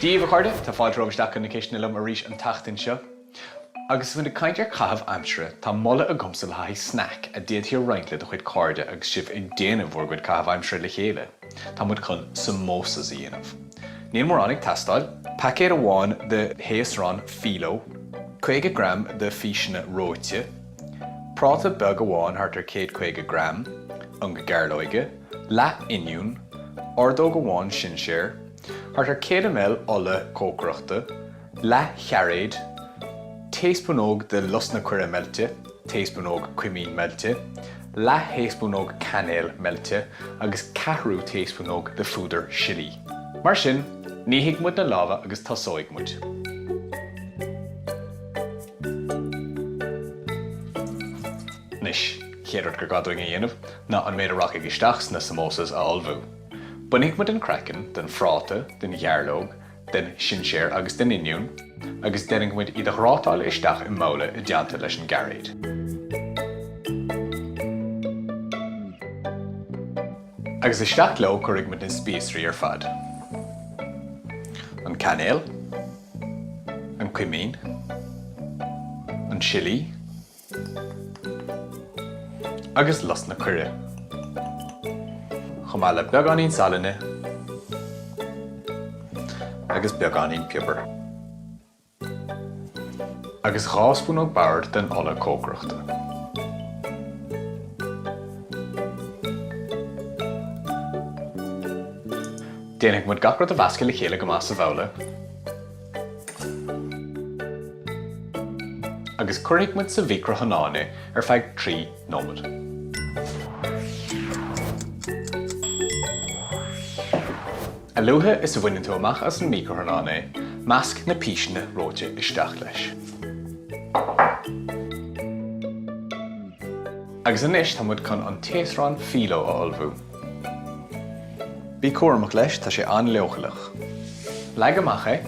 Dia daoibh a chairde, tá fáilte romhaibh isteach chun na cistine liom arís an tseachtain seo. Agus muid ag caint ar chaitheamh aimsire, tá moladh agamsa le haghaidh snaic a d'fhéadfaí a roinnt le do chuid cairde agus sibh ag déanamh bhur gcuid caitheamh aimsire le chéile. Tá muid chun samosas a dhéanamh. Níl mórán ag teastáil, paicéad amháin de thaosrán filo, 50 gram de phíseanna reoite, práta beag amháin thart ar 150 gram, ionga gairleoige, leath oinniún, ordóg amháin sinséir, thart ar 100 ml ola cócaireachta, leath chairéad, taespúnóg de lus na coire meilte, taespúnóg cuimín meilte, leath thaespúnóg cainéil meilte agus ceathrú taespúnóg de phúdar sillí. Mar sin, nífidh muid na lámha agus tosóidh muid. Anois, chéad rud gur gá dúinn a dhéanamh ná an méid a rachaidh isteach sna samosas a ullmhú. Bainfidh muid an craiceann den phráta, den ghairleog, den sinséar agus den oinniún agus déanfaidh muid iad a ghrátáil isteach i mbabhla i dteannta leis an gcairéad. Agus isteach leo cuirfidh muid na spíosraí ar fad, an cainéal, an cuimín, an sillí, agus lus na coire, chomh maith le beagáinín salainne agus beagáinín piobair. Agus 2 spúnóg boird den ola cócaireachta. Déanfaidh muid gach rud a mheascadh le chéile go maith sa bhabhla. Agus cuirfidh muid sa mhicreathonnán é ar feadh 3 nóiméad. A luaithe is a bhaineann tú amach as an micreathonnán é, measc na píseanna reoite isteach leis. Agus anois tá muid chun an taosrán fíló a ullmhú. Bí cúramach leis, tá sé an-leochaileach. Leag amach é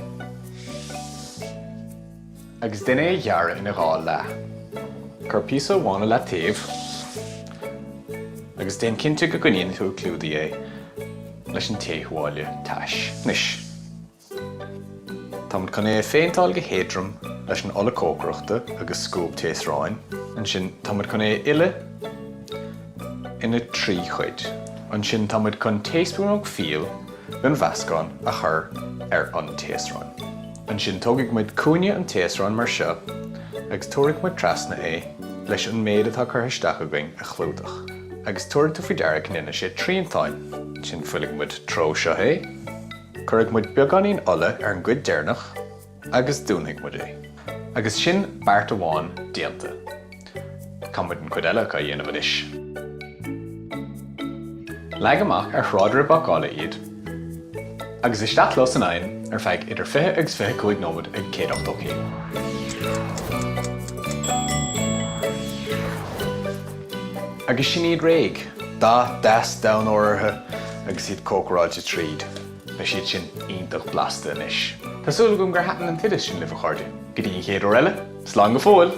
agus déan é a ghearradh ina dhá leath. Cuir píosa amháin i leataobh agus déan cinnte go gcoinníonn tú clúdaithe é leis an taetuáille tais. Anois. Táimid chun é a phéinteáil go héadrom leis an ola cócaireachta agus scuab taosráin. Ansin táimid chun é a fhilleadh ina thrí chuid. Ansin táimid chun taespúnóg fial den mheascán a chur ar an taosrán. Ansin tógfaidh muid cúinne an taosráin mar seo agus tabharfaidh muid trasna é leis an méid atá curtha isteach againn a chlúdach. Agus tabharfaidh tú faoi deara go ndéanfaidh sé triantáin. Ansin fillfidh muid treo seo é. Cuirfidh muid beagáinín ola ar an gcuid deireanach agus dúnfaidh muid é. Agus sin beart amháin déanta. Caithfidh muid an chuid eile acu a dhéanamh anois. Leag amach ar thráidire bácála iad agus isteach leo san oigheann ar feadh idir 20 agus 25 nóiméad ag 180 céim. Agus sin iad réidh! Dath deas donn óir orthu agus iad cócaráilte tríd. Beidh siad sin iontach blasta anois. Tá súil agam gur thaitin an t-oideas sin libh a chairde. Go dtí an chéad uair eile, slán go fóill!